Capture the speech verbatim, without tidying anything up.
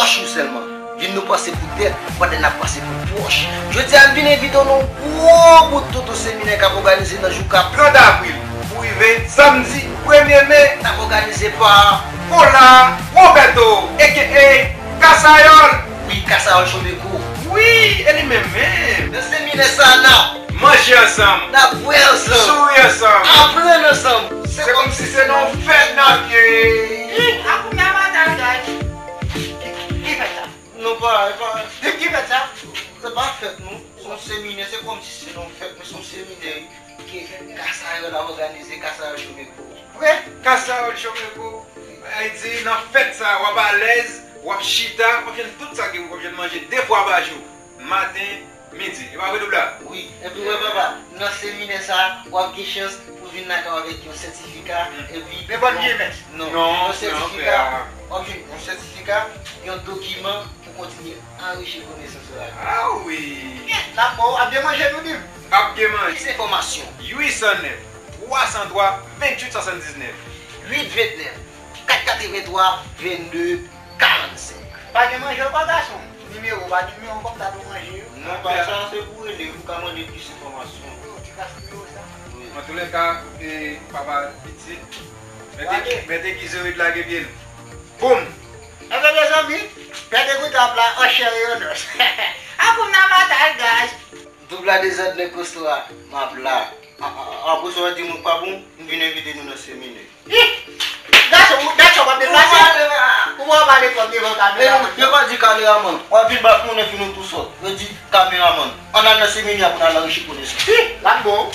Jou sèlman. Vin nou panse pou tèt pandan n ap panse pou pwòch. Jodi a, m vin envite w nan yon gwo bout tonton seminè k ap òganize nan jou k ap trant avril pou rive samdi premye me. L ap òganize pa Paula Roberto, A K A Kasayòl. Wi, Kasayòl Chomeko. Wi, e li menm menm. Nan seminè sa a, n ap manje ansanm, n ap bwè ansanm, souri ansanm, aprann ansanm. Se kòmsi se nan yon fèt n ap ye. Ih, akoumya matal, guys. Ki, ki fèt sa? Non, pa, e pa. Ki fèt sa? Se pa fèt, non. Se yon seminè, se kòmsi se nan yon fèt, men se yon seminè ke Kasayòl ap òganize, Kasayòl Chomeko. Vre? Kasayòl Chomeko. Sa vle di, nan fèt sa, w ap alèz, w ap chita, w ap jwenn tout sa ke w ap jwenn manje de fwa pa jou. Maten, midi. E pa vre, Doubla? Wi. Epi, wè, papa, nan seminè sa, w ap gen chans pou vin lakay ou avèk yon sètifika, epi nenpòt vye mès. Non, non, yon sètifika, w ap jwenn yon sètifika, yon dokiman pou kontinye anrichi konesans ou la. Ah wi. N ap ba w, ap gen manje, nou di m. Ap gen manje. Plis enfòmasyon. Uit san nèf, twa san twa, venntuit swasanndiznèf. Uit vennèf, kat katrevenntwa, vennde, karannsenk. Pa gen manje ankò, gason? Nimewo, pa gen nimewo kòm sa pou manje yo? Non, pa sa, se pou rele, ou ka mande plis enfòmasyon. Wi, ou ti kras nimewo sa. Wi. Antoulèka, e, papa pitit, mete, mete ki zerid lage pye l. Boum! Enben, mezanmi, Pè Degoutan ap la an chè e an os. Akoumya matal, guys. Doubla Dezòd nèg Kostwa, m ap la. A, a, a, apre sa, w di mwen pa bon, m vin envite nou nan seminè. Ih! Gason, ou, gason, w ap deplase? Ou pa pale fò devan kameramann. Yo pa di kameramann. W ap vin ba konnen fin ou tou sòt. Yo di kameramann. Ann al nan seminè a pou n al anrichi konesans. Ih! L ap bon.